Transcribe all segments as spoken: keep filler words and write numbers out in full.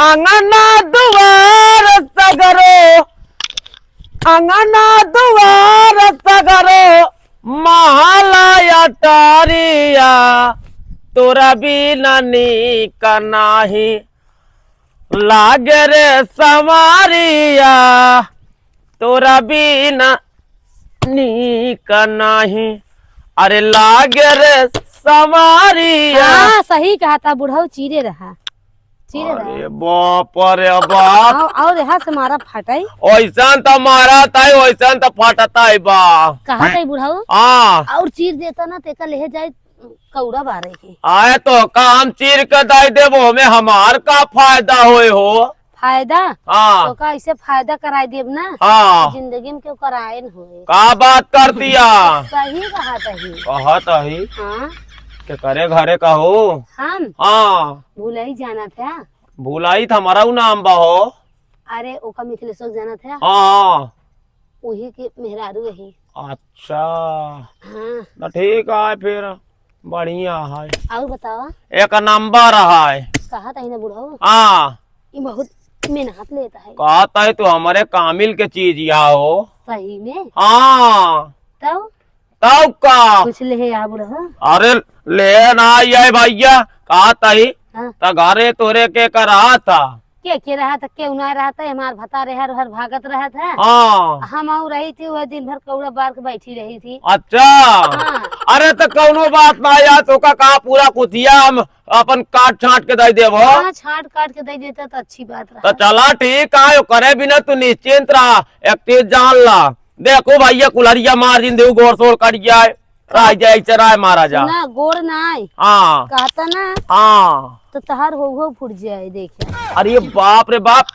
अंगना दुआर सगरो, अंगना दुआर सगरो, महला अटारिया, तोरा बिना नीक नाही लागे रे संवरिया, तोरा बिना नीक नाही, अरे लागे रे संवरिया। हाँ, सही कहा था बुढ़ऊ, चीरे रहा, चीरे रहा। अरे बाप रे बाप। और, और यहाँ से मारा फाटाई। ओइसन त मारा ताई, ओइसन त फाटताई बा। कहा ताई बुढ़ऊ? हाँ। और चीर देता ना, तेका लेहे जाए कौड़ा बारे के। आए तो का हम चीर के दाई देबो, हमें हमार का फायदा होए हो? फायदा? हाँ। तो का ऐसे फायदा कराई देब ना? हाँ। जिंदगी में केहू कराए न होए। का बात कर दिया? सही कहा तही। कहा तही? हाँ। के करे घरे का हो? हम? हाँ। भुलाई जाना था। भुलाई त हमारा उ नाम बा हो। अरे ओका मिथिलेश्वर जाना था? हाँ। वही के मेहरारू रही। अच्छा। हाँ। न ठीक है फिर। बढ़िया है। और बतावा? एक नंबर है। कहा तही ना बुढ़ऊ? हाँ। ई बहुत मेहनत लेता है। कहत है तू हमरे कामिल के चीज या हो। सही में? हाँ। तब? तब का? कुछ लेहे आ बुढ़ऊ? अरे ले ना आए भैया, कहत है हाँ। त घरे तोरे के करा था। के, के रहा था, केहू ना रहा था, हमार भतारे हर, हर भागत रहा था। हाँ। हम आऊ रही थी, वह दिन भर कौड़ा बार के बैठी रही थी। अच्छा। हाँ। अरे तो कौनो बात ना यार, तोका का पूरा कुथिया हम अपन काट छांट के दे देबो। हाँ, छांट काट के दे देता तो अच्छी बात तो रहा। चला ठीक है, करे बिना तू निश्चिंत रहा, एक चीज जान ला। देखो भैया, कुल्हरिया मार दिन देऊ, गोड़ सोड़ कट जाए। राय जाए, ऐसे राय मारा जा। ना, गोड़ ना आए। हाँ। कहता ना। हाँ। तो तहार हो, हो फुट जाए, देखे। अरे बाप रे बाप,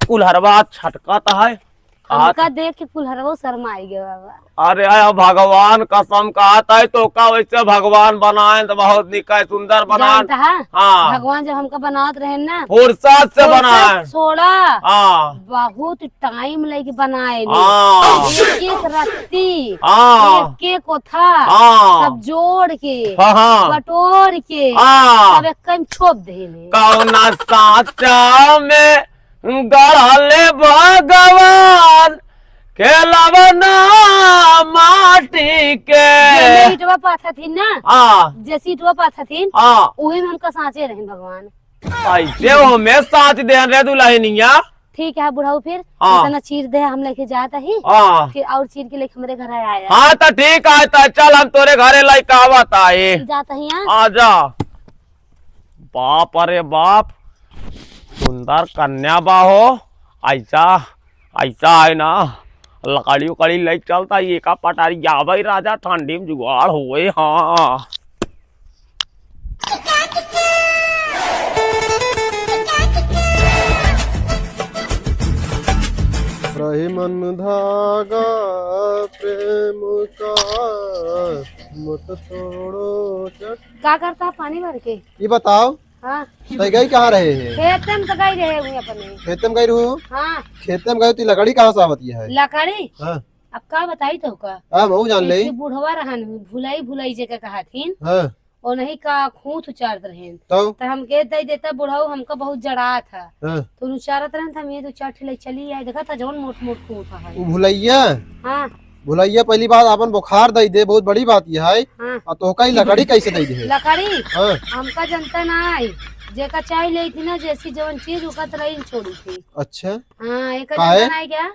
कुल्हरवा छटकत है। हमका देख के कुल्हरवो शर्माई गए बाबा। अरे आय भगवान कसम कहत है, तोका वैसे भगवान बनाए तो बहुत निक है, सुंदर बनाए। जानता है? हाँ। भगवान जब हमका बनावत रहे ना, फुर्सत से फुर्सत बनाए। छोड़ा। हाँ। बहुत टाइम लेके बनाए ने। हाँ। एक एक रत्ती, हाँ। एक एक कोथा, हाँ। सब जोड़ के, हाँ, हाँ। बटोर के, हाँ। सब एक कन छोप देले। कौना साँचा में गढ़ले भगवान खेलवना माटी के। जेमे ईटवा पाथत ही ना, हाँ। जैसे ईटवा पाथत ही, हाँ। उही में हमका साँचे रहे भगवान। ऐसे हमें साँच दे रहे दुल्हनिया। ठीक है बुढ़ऊ, फिर हाँ। इतना चीर दे, हम लेके जात ही। हाँ। फिर और चीर के लेके हमरे घर आया। हाँ, तो ठीक है, तो चल हम तोरे घरे लेके आवत आए। जात ही, हाँ। आ जा। बाप रे बाप, सुंदर कन्या बा हो। ऐसा, ऐसा है ना, लकड़ी उकड़ी लेके चलता, ये का पटारी जावे राजा, ठंडी में जुगाड़ होए। हाँ। रही मन में धागा प्रेम का, मत तोड़ो चट। का करता है पानी भर के? ये बताओ, हाँ। तो गई कहाँ रहे हैं? खेते में तो गई रहे हुए अपने। खेते में गई रहू? हाँ। खेते में गई तो लकड़ी कहाँ से आवत है? लकड़ी? हाँ। अब का बताई तो का? हाँ, हम जान ले। एक बुढ़वा रहन, भुलाई भुलाई जेका कहाथिन। हाँ। ओ नहीं का खूंत उचारत रहेन। तब? त हमके दे देता बुढ़ऊ, हमका बहुत जड़ात है। हाँ। तो उचारत रहेन, त हम ये दो चार ठे ले चली आए, देखा था जौन मोट मोट खूंत है। उ भुलैया? हाँ। भुलैया पहली बात आपन बुखार दे दे, बहुत बड़ी बात ये है। हाँ। आ तो कई लकड़ी कैसे दे दे? लकड़ी? हाँ। हमका जनता ना आई, जेका चाह ले थी ना, जैसी जौन चीज ओका तरह ही छोड़ी थी। अच्छा। हाँ, एक काहे? जनता ना आई क्या?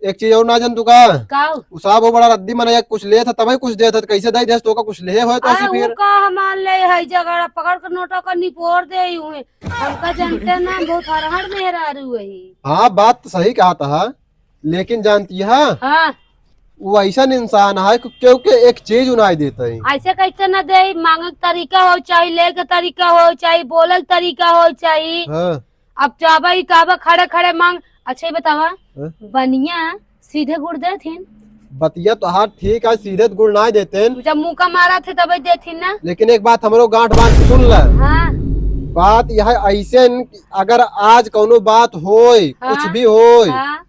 एक चीज और ना जान तू का? का? उ साहब वो बड़ा रद्दी मने, कुछ ले था तबे कुछ दे था, कैसे दे दे तो का कुछ ले होए तो अरे ऐसी फिर। का हमार ले है, झगड़ा पकड़ के नोटा का निपोर दे हुए। हमका जानते ना, बहुत हरहर मेहरारू है। हाँ, बात तो सही कहा था, लेकिन जानती है, हाँ। वो ऐसा इंसान है कि क्योंकि एक चीज उनाई देता है। ऐसे कैसे ना दे, मांगे के तरीका हो चाही, ले के तरीका हो चाही, बोले के तरीका हो चाही। हाँ। अब चाहबा ई कहबा खड़े खड़े मांग। अच्छा, ये बतावा, हैं? बनिया सीधे गुड़ देथिन? बतिया तो हाँ ठीक है, सीधे तो गुड़ ना देते हैं। जब मुंह का मारा थे तबे देथिन ना। लेकिन एक बात हमरो गांठ बांध के सुन ले। हाँ। बात यह है, ऐसे न कि अगर आज कौनो बात होय, हाँ। कुछ भी होय, हाँ।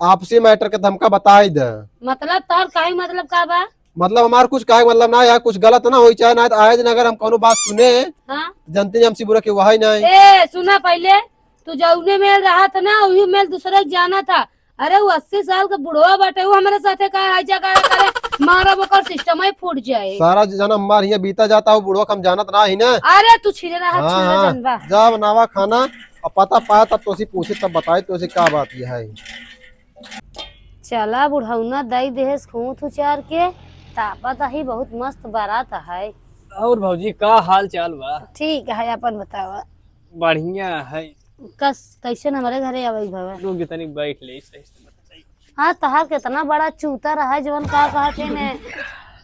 आपसी मैटर के तो हमका बताई दे। मतलब तोहर कहे मतलब का बा? मतलब हमार कुछ कहे मतलब ना, या कुछ गलत ना होई चाहे ना, तो आए दिन अगर हम कौनो बात सुने, हाँ। जनते हमसे बुरा के वही ना है। ए, सुना पहले, तू जौने मेल रहत ना, उही मेल दूसरे के जाना था। अरे, वो अस्सी साल का बुढ़वा बाटे, वो हमरे साथे का है झगड़ा करे, मारब ओकर सिस्टम ही फूट जाए। सारा जना मार हियाँ बीता जाता हो, बुढ़वा का हम जानत ना ही ना। अरे, तू छिने रहा, हाँ, छिने हाँ। जनबा। जा बनावा खाना, और पता पाया तब तोसी पूछे, तब बताए तोसी का बात ये है। चला बुढ़ौना दई देहेस खूंत उचार के, तापत ही बहुत मस्त बरात है। और भौजी का हाल चाल बा? ठीक है, अपन बतावा। बढ़िया है। कस कैसे न हमरे घरे आवे बाबा? लोग तनी बैठ ले, सही से बताई। हाँ, तहार कितना बड़ा चूता रहा है, जवन का कहते ने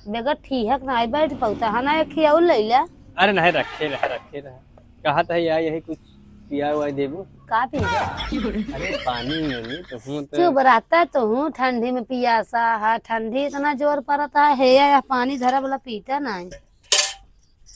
बेगर ठीहक ना आई बैठ पौता है ना, एक ही और ले ला। अरे नहीं, रखे रहा, रखे रहा। कहा था यार, यही कुछ पिया हुआ देबू। का पीबे? अरे पानी नहीं तो हूँ तो। चुप रहता तो हूँ, ठंडी में पियासा है, ठंडी इतना जोर पड़ता है, हे या पानी धरा वाला पीता नहीं।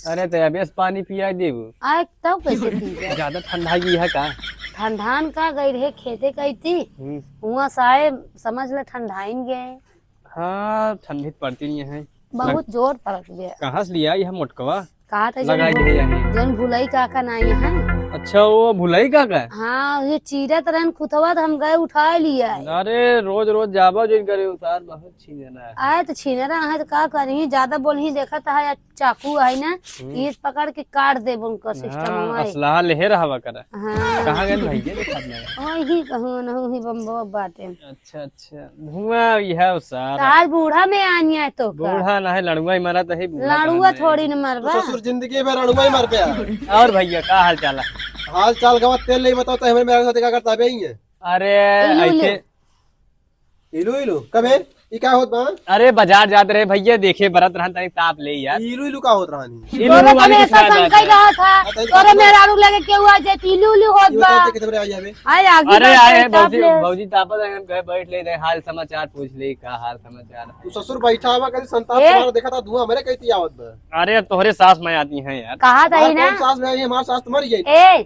अरे तो अबे से पानी पिया देबू। आ, तब कैसे पीबे? ज्यादा ठंडा ही है का? ठंडान का गई रहे खेते कैती, हम्म। हुआ साए समझ ले ठंडाइन गए। हाँ, ठंडी तो पड़ती नहीं है। बहुत जोर पड़त बे। कहाँ से लिया यह मोटकवा? कहा था लगा जौन, दे जानी। जौन भुलई काका ना आई है। अच्छा, वो भुलई काका? हाँ, ये चीरत रहन खुतवा तो हम गए उठा लिया। अरे, रोज रोज जाबा जिन करे उतार, बहुत छीने रहा है। आए तो छीने रहा है तो का करी, ज्यादा बोलही देखत है या चाकू है ना, हम्म। ईंट पकड़ के काट देब उनकर सिस्टम हाँ, हमारे। असलहा लेहे रहवा करा। हाँ। कहाँ गए भैया दिखात नहीं? वही कहूँ ना, वही बम्बो बाटे। अच्छा, अच्छा। धुआं यह सारा। तार बूढ़ा में आनिया है तो का? बूढ़ा ना है, लड़ुआ ही मरा तो है, बूढ़ा लड़ुआ कहाँ थोड़ी न मरबा। तो ससुर जिंदगी में लड़ुआ ही मर गया। और भैया, का हाल चाल है? हाल चाल गवा तेल नहीं बताओ तो हमारे मेरा साथ क्या करता बे ही है। अरे, इलू, इलू। ऐसे इलू, इलू, कबे? ई का होत बा? अरे, बाजार जात रहे भैया, देखे बरत रहन, तनी ताप ले यार। इलू, इलू का होत रहनी? इलू, तोरे इलू वाली कने कुछ ऐसा बात संकई है। रहा था, हाँ, तनी तोरे ताप ले। मेहरारू लगे केहू आ जाए, तो इलू, इलू होत ये बा। बताते कितने बजे आ जाबे? आए, आगे अरे, बात आए, कर, ताप भौजी, ले। भौजी तापत है, हम कहे बैठ ले, हाल समाचार पूछ ले, का हाल समाचार है? तू ससुर बैठा हुआ, कहीं संताप ए? तुम्हारा देखा था, धुआं मेरे कहीं आवत बा। अरे, तोहरे सास में आती हैं यार। कहा था ही हमार ना? कौन सास में आई है? हमार सास तो मर गई। ए,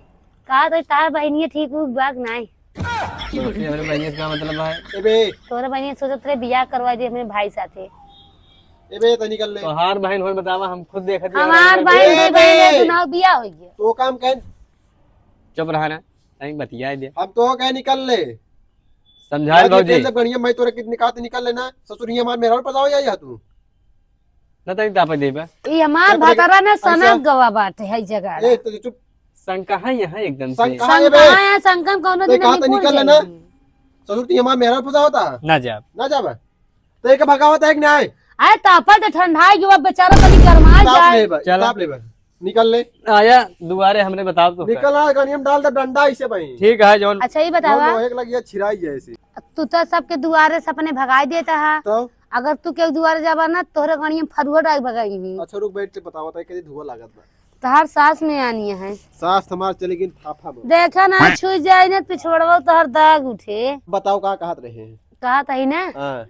कहा तो तार बहिनिया ठीक उ बाग नाई। तो फिर हमरे बहिनिया से का मतलब है? ए बे। तोरे बहिनिया सोचत रहे बियाह करवा दे अपने भाई साथे। ए बे, तो निकल ले। तोहार बहिन होन बतावा, हम खुद देखत हमार बहिन ए दे बहिन बे। तू ना बियाह हो गया। तो काम कहन। चुप रहा ना, तनी बतियाए दे। हम तो कहे निकल ले। समझाए आज ये भौजी। तेल जब गणिया मैं तोरे कितनी कात निकल लेना, ससुर ही हमार मेहरारू पर जाओ या, या तू। ना तनी तापे देबा। ई हमार क्या बोले? भतारा ना ऐसा? सनक गवा बाटे है जगह। ए, तो चुप। शंका है यहाँ एकदम से। शंका है बे। शंका है, शंका में कौनो तो दिन कहा तो निकल लेना। ससुर ती हमार मेहरा फंसा होता। ना जाब। ना जाब। तो एक भगावत है कि नहीं? अरे तापा तो ठंडा है, युवा बेचारा तनी गरमा ताप जाए। ले बा, चला। ताप ले बा। निकल ले। आया दुआरे हमरे बताओ तो निकल आ, गनियम डाल दे डंडा इसे भाई। ठीक है जौन। अच्छा ये बतावा। लोहे के लगिया छिराई जाए इसे। तू तो सबके दुआरे से अपने भगाई देता है। तो? अगर तू के दुआरे जाबा ना, तोहरे गणिया में फरुआ डाल भगाई ही। अच्छा रुक, बैठ के बतावा ताई, कैसे धुआं लागत बा। तहार सास में आनी है। सास हमार चली गई फाफा में। देखा ना, छुई जाए ना, पिछवड़वा तोहर दाग उठे। बताओ का कहत रहे? कहत है ना? हाँ।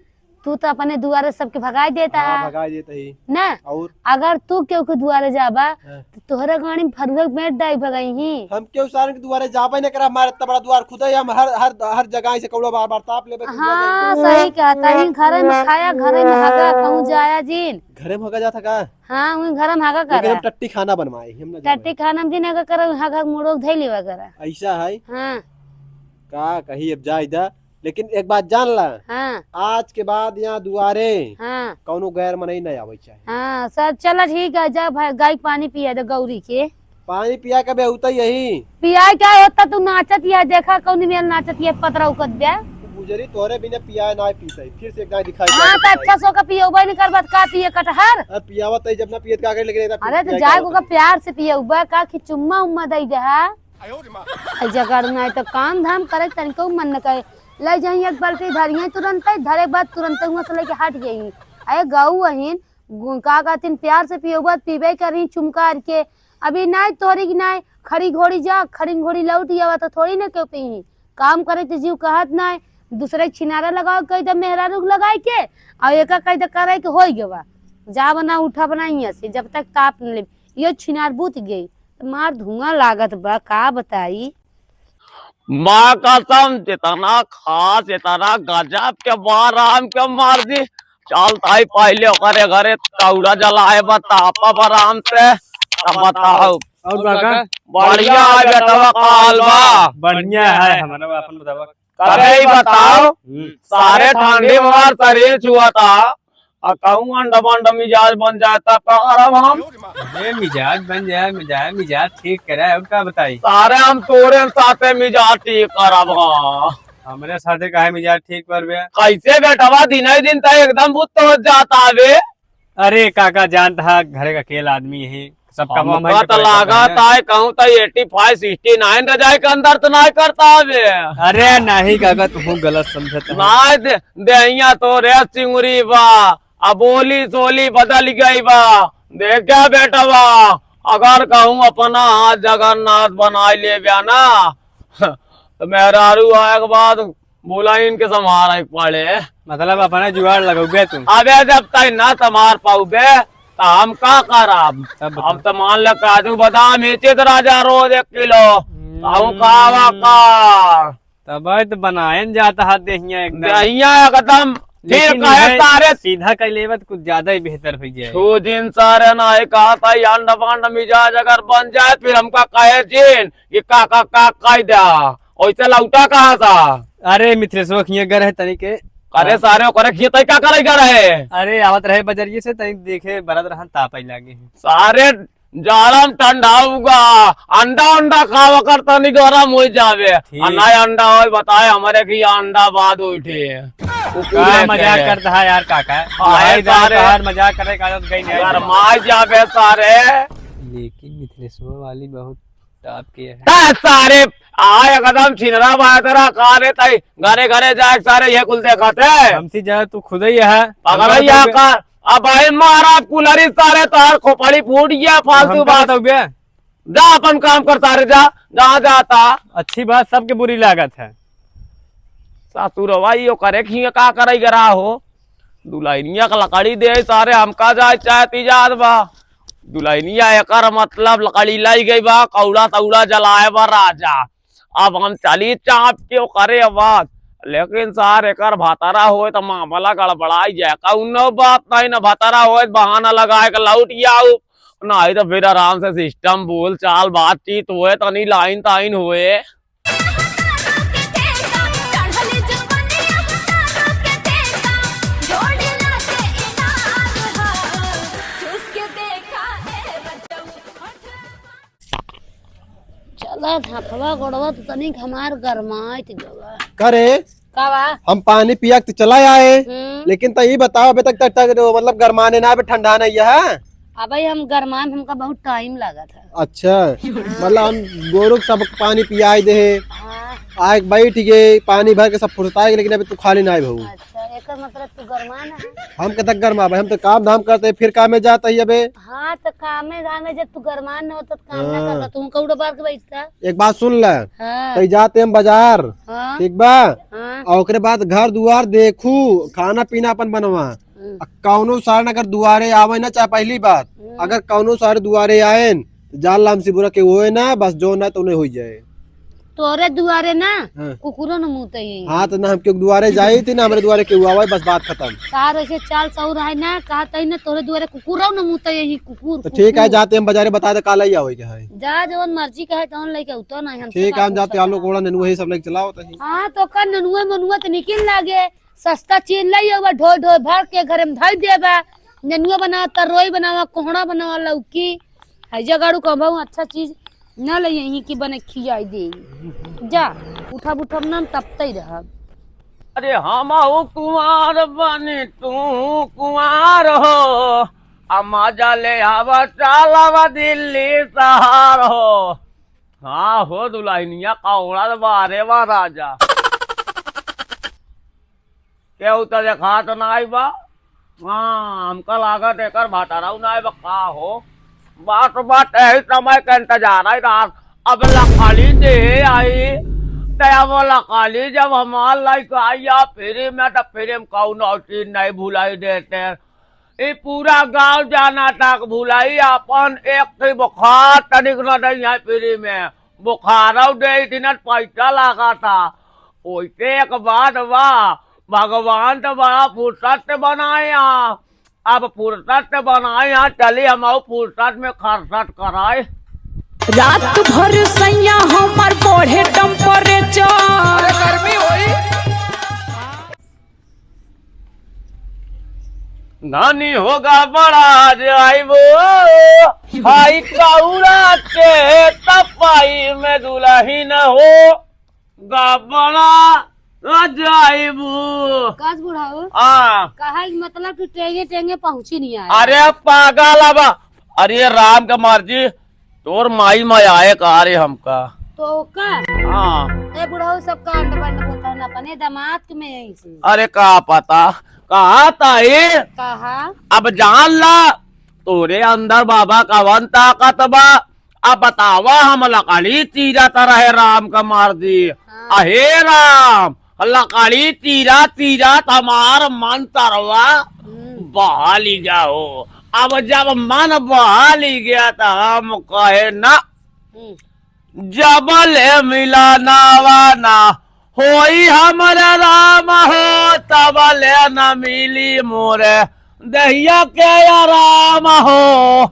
तू तो अपने दुआरे सबके भगाई देता हाँ, है। भगाई देता ही। ना? और? अगर तू केहू के दुआरे जाबा, हाँ। तो तोहरे गाड़ी में फरुआ बैठ डाई भगाई ही। हम केहू सारन के दुआरे जाबे न करा, हमारे इतना बड़ा दुआर खुदा है, हम हर, हर, हर जगह से कौड़ा बार बार ताप लेबे के दुआरे हाँ, जाई। सही कहता ही। घरे में खाया, घरे में हगा, कहूँ जाया जिन। घरे में हगा जाता का? हाँ, वही घरे में हगा लेकिन करा। हम टट्टी खाना बनवाए, हम ना जाबे। टट्टी खाना में जिन हगा करा, हगा मुड़ोक धई लेवा करा। ऐसा है? हाँ। का कही अब जाए दा, लेकिन एक बात जान ला, हाँ। आज के बाद यहाँ दुआरे हाँ। कौनो गैर मनई न आवे चाहे। हाँ, सब चला ठीक है, जा भाई, गाय पानी पिया दे गौरी के। पानी पिया के बेहुता यही। पिया क्या होता, तू नाचत या, देखा कौन मेल नाचत या, पतरा उकत बे। गुजरी तोरे बिना पिया ना पीते, फिर से एक गाय दिखाई हाँ, दे तो भाई। अच्छा सो का पियोबा नहीं करबत का पिए कटहर? अब पियावत है, जब ना पियत का करे, लेकिन अरे तो पिया जाए क्या को होता है? प्यार से पियोबा का कि चुम्मा उम्मा दे दे हा? आ जगह नहीं तो काम धाम करे तनिको मन न करे। ले जाई एक बाल्टी धरिए तुरंते, धरे बाद तुरंते हुआ से लेके हट गई। अरे गऊ अहिन, गु-, का कहतिन प्यार से पियोबा पीबे करी चुमकार के। अभी नाई तोरी की नाई, खड़ी घोड़ी जा, खड़ी घोड़ी लौट आवा तो थोड़ी ना केहू पीही। काम करे तो जीव कहत नाई, दूसरे के छिनारा लगाओ कह दे मेहरारू के लगाई के, और एका कह दे करे के होई गवा। जा बना उठा बना हियां से, जब तक ताप न ले। ये छिनार बूत गई। मार धुआं लागत बा, का बताई। माँ कसम, जितना खास, इतना गजब के बा राम के मर्दी। चल ताई, पहले ओकरे घरे तौरा जलाए बा, तापब आराम से, तब बताओ। और काका? बढ़िया है बेटवा, का हाल बा? बढ़िया है, हमारा अपन बतावा। कबे ही बताओ, हम्म। सारे ठंडी में हमार शरीर छुआता, आ कहूँ अंड बंड मिजाज बन जाए, तब का करब हम? अरे मिजाज बन जाए, मिजाज, मिजाज ठीक करे, और का बताई? सारे हम तोरे साथे मिजाज ठीक करब हम। हमरे साथे काहे मिजाज ठीक करबे? कैसे बेटवा, दिने दिन त एकदम बुत हो जाता बे। अरे काका, जानत हा, घरे का अकेला आदमी है, सब काम हम हमका ही त करे लागत पड़ता है। है, कहूँ त eighty five, sixty nine रजाई के अंदर त नाहीं करता बे। अरे नहीं काका, तू गलत समझत है। नाहीं दे, देहिया तोरे चिंगुरी बा, अब बोली सोली बदल गई बा। देख क्या बेटवा, अगर कहूँ अपना हाथ जगन्नाथ बनाई लेब्या ना, तो मेहरारू आए के बाद बोला इनके संभारे के पड़े। मतलब अपना जुगाड़ लगौबे तू? अबे जब तक ना संभार पाउबे, तो हम का करब? तब बता। हम तो मान ले काजू बादाम बेचे तो राजा रोज एक किलो, तो हम हम्म। खावा कर। तब तो बनायन जाता हाथ देहिया एकदम। देहिया एकदम, फिर लेकिन कहे इहे सारे सीधा कर लेबे तो कुछ ज्यादा ही बेहतर हो जाए। छो दिन सारे ना है कहा था, ये अंड बंड मिजाज अगर बन जाए, फिर हमका कहे जिन कि का, का, का, का दे, वैसे लौटा कहाँ था? अरे मिथिलेशवा खिया घर है तनी के। अरे सारे ओकरे खिया तई का करे घर है? अरे आवत रहे बजरिए से, तनी देखे बरत रहन, ताप आई लागे है। सारे जाड़ा में ठंडा होगा, अंडा, अंडा खावा कर तनी गरम हो जावे। ठीक। आ ना अंडा होय बताए, हमारे खिया अंडा बाद उठे। का मजाक करता है यार काका? हाँ, भाई, सारे। बाहर मजाक करे का आदत गई नहीं। गरमाई जाबे सारे। लेकिन मिथिलेशवा वाली बहुत टॉप के है। ता सारे, आ एकदम छिनरा बाय तेरा कारे ताई, घरे घरे जाए सारे ये कुल देखत है। हमसे ज्यादा तू खुद ही है। पकड़ा हमका या तो का? अब भाई मारा कुलरी सारे तार खोपड़ी फूट गया, फालतू हमका बात। तो बे। जा अपन काम कर सारे, जा, जहाँ जाता। अच्छी बात सबके बुरी लागत है। ससुरवा, यो करे खिए का करे गरा हो? दुल्हनिया का लकड़ी दे सारे, हमका जाए चाहे तीजात बा। दुल्हनिया एकर मतलब लकड़ी लाई गई बा, कौड़ा तौड़ा जलाए बा राजा। अब हम चली चाप के ओकरे आवाज, लेकिन सार एकर भतारा होए त मामला गड़बड़ाई जाए। कौनो बात नहीं, न भतारा होए त बहाना लगाए के लौट आऊ, नहीं तो फिर आराम से सिस्टम बोल चाल बातचीत होए, तनी लाइन ताइन होए। चला, हाथवा गोड़वा तो तनिक हमार गरमाइत गवा। करे? का बा? हम पानी पिया के चला आए, हम्म। लेकिन त ई बताओ, अबे तक, तक, तक मतलब गरमाने ना, अबे ठंडा नहीं है। अबे हम गरमान, हमका बहुत टाइम लागत है। अच्छा, हाँ। मतलब हम गोरू के सब पानी पियाई दे है। हाँ। आए के बैठ गए, पानी भर के सब फुर्सताए गए, लेकिन अबे तू खाली ना आए बहू। अच्छा, एकर मतलब तू गरमान है? हम के तक गरमा भाई, हम तो काम धाम करते, फिर काम में जाता ही अबे। हाँ, तो कामे धामे जब तू गरमान न होता, तो काम ना हाँ। करता, तू कौड़ो बार के बैठता। एक बात सुन ले, हाँ। तई जाते हम बाजार, हाँ। ठीक बा? हाँ। और ओकरे बाद घर दुआर देखू, खाना पीना अपन बनवा। हम्म। आ कौनो सारन अगर दुआरे आवे ना, चाहे पहली बात, हम्म। अगर कौनो सारे दुआरे आएन, तो जान ला हमसे बुरा के होए ना, बस जो ना तो उन्हें हो जाए। तोरे दुआरे ना, हाँ। कुकुरो न मूते ही। हाँ, तो ना हम क्यों दुआरे जाई थी, ना हमारे दुआरे क्यों आवे, बस बात खत्म। तार ऐसे चाल सौर है ना, कहा तई ना तोरे दुआरे कुकुरो न मूते ही, कुकुर, तो ठीक है, कुकुर। जाते हम बाजारे बता दे, का लई आवे के है। जा, जवन मर्जी कहे, तवन लेके उतर नहीं, हमसे ठीक का है, हम पूछता जाते, आलू है? कोहड़ा, नेनुआ, ये सब लेके चलाओ तो ही। हाँ, तो का नेनुआ मनुआ तो निकिन लागे, सस्ता चीज लई आवा, ढोई ढोई भर के घरे में धई देबा, नेनुआ बनावा, तरोई बनावा, कोहड़ा बनावा, लौकी, है जगाड़ू कहबहु अच्छा चीज न ले यहीं की बने खियाई दे। जा, उठब उठब ना, हम तपते ही रहब। अरे हम हो कुंवार बनी, तू कुंवार हो, आ मजा ले आवा, चलावा दिल्ली शहर हो। हाँ हो दुल्हनिया, कौड़ा बारे बा राजा। केहू त देखात नाई बा। हाँ, हमका लागत एकर भतारऊ नाई बा, का हो? बात, बात यही समय के इंतजार है रात। अब लकड़ी दे आई, त अब लकड़ी जब हमार लइका आई या फ्री में, त फ्री में कौनो चीज नहीं भुलाई देते। ई पूरा गांव जाना तक भुलाई अपन एक ठे बुखार तनिक न दई है फ्री में। बुखारौ दे दिन पैसा लागा था। ओइसे एक बात बा, भगवान तो बड़ा फुर्सत से बनाए हैं। अब फुर्सत से बनाए हैं, चली हम फुर्सत में खरसत कराए। रात भर सैया हमर बढ़े temperature। अरे गर्मी होई। नानी होगा बड़ा जाइबो, भाई कौड़ा के तपाई में दुलहिन हो। गबड़ा जाइबू। कस बुढ़ऊ? हाँ। कहा कि मतलब तू टेंगे टेंगे पहुँची नहीं आया। अरे पागल अब, अरे राम के मर्जी, तोर माई में आए का रे हमका। तो का? हाँ। ए बुढ़ऊ सब कांड बंड होता है ना अपने दामाद के में यही से। अरे का पता, कहा ताई? कहा? अब जान ला, तोरे अंदर बाबा कवन ताकत बा, अब बतावा, हम लकड़ी चीरत रहे राम का मार दी। हाँ। अहे राम, लकड़ी चीरत चीरत हमार मन तरवा हम्म। बहली गया हो। अब जब मन बहली गया तो हम कहे ना, हम्म। जब ले मिला ना वाना होई हमरे राम हो, तब ले न मिली मोरे दहिया के आराम हो।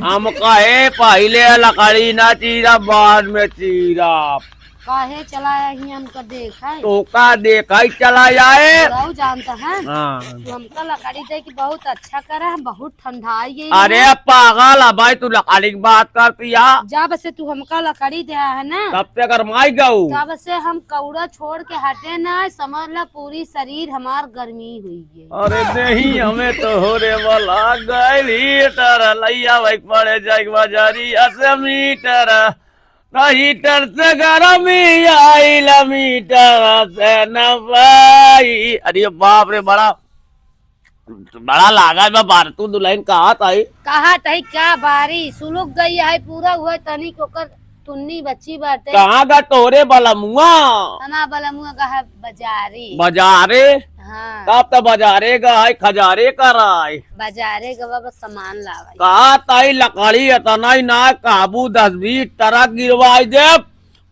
हम कहे पहिले लकड़ी ना चीरा, बाद में चीरा। काहे चला आया ही हमका देखा है? तो का देखा ही चला आए? बुढ़ऊ जानता है? हाँ। तू हमका लकड़ी दे कि बहुत अच्छा करा है, बहुत ठंडा ये अरे है। पागल है भाई, तू लकड़ी की बात करती है। जब से तू हमका लकड़ी दिया है ना, तब से गरमाई गऊ। तब से हम कौड़ा छोड़ के हटे ना, समझ ला पूरी शरीर हमार गर्मी हुई है। अरे नहीं, हमें तो हो रे वाला गैल हीटर लैया भाई पड़े जाए बाजारी असे मीटर। तो हीटर से गरमी आइल मीटर से न भाई। अरे बाप रे, बड़ा बड़ा लागत बा बार तू दुलहिन कहा ताई। कहा ताई क्या बारी सुलुक गई है पूरा हुआ तनी को कर तुन्नी बच्ची बाटे। कहाँ गा तोरे बलमुआ? हमार बलमुआ गा है बाजारे। बाजारे? हाँ। तब तो बाजारे गा है, खजारे कराए। बाजारे गा बा सामान लावे। कहा ताई लकड़ी इतना ही ना काबू दस बीस ट्रक गिरवाई दे।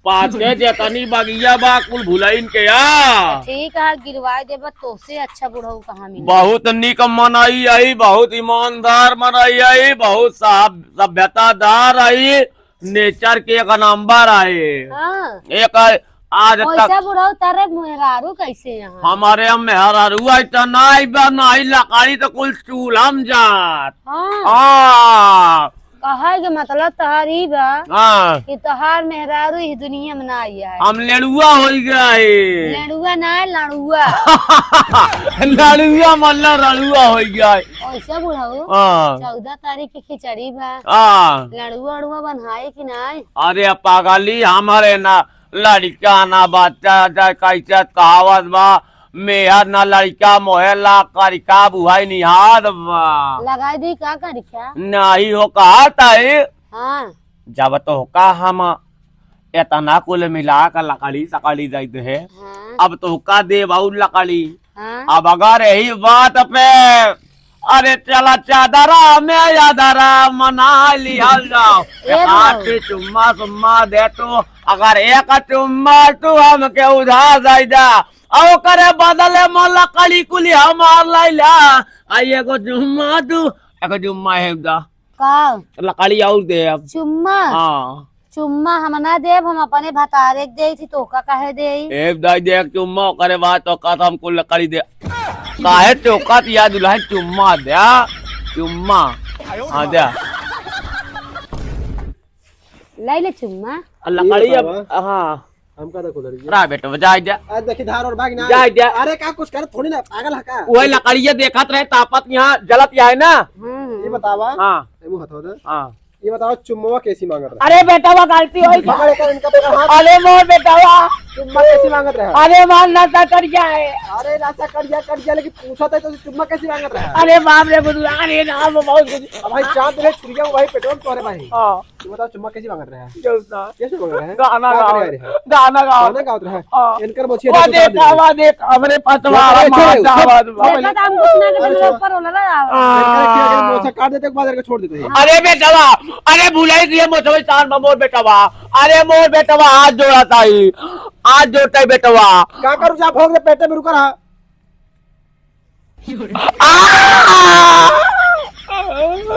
पाछे जेतनी बगिया बा, कुल भुलाइन के आ। ठीक है, गिरवाए देबा, तोसे अच्छा बुढ़ऊ कहाँ मिली? बहुत निक मनई आई, बहुत ईमानदार मनई आई, बहुत साफ सभ्यतादार आई, नेचर के एक नंबर आई। हाँ। एक आज तक वैसे बुढ़ऊ तारे मेहरारू कैसे यहाँ? हमारे हम मेहरारू आई तो नाई बा, नाई लकड़ी तो कुल चूल्हा में जात। हाँ। हाँ। कहे के मतलब तोहार ई बा हाँ। कि तोहार मेहरारू इस दुनिया में ना आई है। हम लेड़ुआ होइ गए। लेड़ुआ ना है, लड़ुआ। लड़ुआ मतलब लड़ुआ होइ गए। ऐसे बुढ़ऊ, हाँ। चौदह तारीख की खिचड़ी बा। हाँ। लड़ुआ उड़ुआ बनाए कि नाई? अरे पागली, हमारे ना लड़का ना बच्चा, जा कैसे कहावत बा, मेहर ना लड़का मोहेला, करिका बुहाई निहार बा। लगाई दी का करिका? नहीं हो कहा ताई। हाँ। जब तोहका हम एतना कुल मिला के लकड़ी सकड़ी दे दे, हाँ। अब तोहका देब और लकड़ी। हाँ। अब अगर यही बात पे, अरे चला चादरा में यादरा मना लिहल जाओ। ए एक बाबू। चुम्मा सुम्मा दे तू, अगर एक चुम्मा तू हमके उधार दे जा, और ओकरे बदले में लकड़ी कुली हमार लैला, आ एगो चुम्मा तू, एगो चुम्मा है दा। का? लकड़ी और दे अब। चुम्मा? हाँ। चुम्मा हम ना देब, हम अपने भतारे के देई थी, तोका काहे देई? ए दाई दे एक चुम्मा, ओकरे बाद तो का हम कुल लकड़ी दे। काहे चौका दिया दुल्हन चुम्मा दे, चुम्मा। हाँ दे। ले ले चुम्मा। आ लकड़ी अब, बाबा। हाँ। हमका देखो लड़की। रा बेटा, जा, जा। आ देखी धार और भाग ना। जा, जा। अरे का कुछ करत थोड़ी ना, पागल है का? वही लकड़िया देखत रहे, तापत यहाँ जलत यहाँ है ना। हम्म। ये बतावा। हाँ। ए मुँह हथवा दे। हाँ। ये बतावा चुम्मवा कैसी मांगत रहे? अरे बेटावा गलती होई गया। पकड़ कर इनका पकड़ हाथ। अरे मोर बेटावा। चुम्मा कैसी मांगत रहे? अरे मार नशा कर गया है। अरे नशा कर गया, कर गया, लेकिन पूछा था तो चुम्मा कैसी मांगत रहे? अरे बाप रे बुधवा, अरे राम बहुत कुछ। अब भाई चांद रे छुरिया भाई पेट्रोल तोरे भाई। हाँ। तू बताओ, चुम्मा कैसी मांगत रहे? जौसा। कैसे मांगत रहे? गाना का गाओ। करे रहे? गाना गाओ। गाना गावत रहे? हाँ। इनकर मोछिया वो देखो, देखा, सामने। वो देख, हमरे पतवा देखो, वाला देखो, मार देखो। जावा, बाबा। देखो, हम कुछ ना करते, अरे, ऊपर वाला ना आवा। इनकर खिया के मोछा काट देते, एक बार इनका छोड़ देते हैं। अरे बेटवा, अरे भुलाई दिए मोछवा, शान बा मोर बेटवा। अरे मोर बेटवा, हाथ जोड़ा ताई, हाथ जोड़ता है बेटवा। का करूँ, जा भोग दे, पेटे में रुका रहा। आ!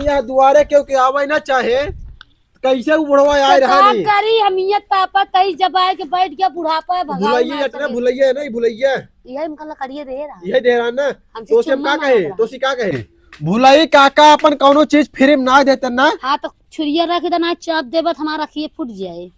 के यहाँ दुआरे केहू के आवे ना चाहे, कैसे उ बुढ़वा आए तो रहा का नहीं? करी, हम इयत तापत हई, जब आए के बैठ गया बुढ़ापा है, भगाओ भुलैया ना इतना सके। भुलैया है ना, ई भुलैया। यही हमका लकड़िए दे रहा। यही दे रहा ना। हमसे तो से हम चुम्मा का मांग कहे, रहा। तो से का कहे? भुलई काका अपन कौनो चीज फ्री में ना देते ना। हाँ, तो छुरिया रख दे ना, चाप देबत हमारा अखिए फूट जाए।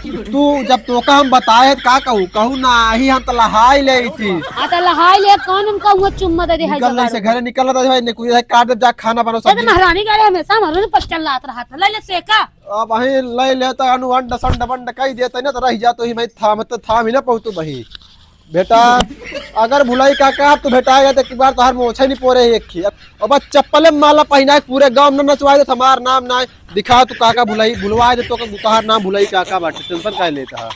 तू जब तोका हम बताए त का कहू, कहू ना, ही हम त लहाई ले थी। हाँ, तो लहाई ले, कौन उनका हुआ चुम्मा दे दे है निकल जगाड़ से के? घरे निकल रहा भाई, ने कुछ है काट दे, जा खाना बनाओ, ए, तो सब्जी। महारानी गाड़ी हमेशा हमारे से पचल लात रहा था, ले ले से का? अब वहीं ले ले तो अनु अंड संड बंड कही देते ना, तो रह जा तो ही मैं थाम, तो थाम ही ना पहुँचू बही। बेटा, अगर भुलाई काका आप तो भेटाएगा तो एक बार तोहार मोछे नहीं पोरे एक ही। अब, अब चप्पले में माला पहनाए पूरे गांव में नचवाए दे, हमार नाम ना है। दिखा तू काका भुलाई, भुलवाए दे तो का तोहार नाम भुलाई काका बाटे, टेंशन काहे लेता है?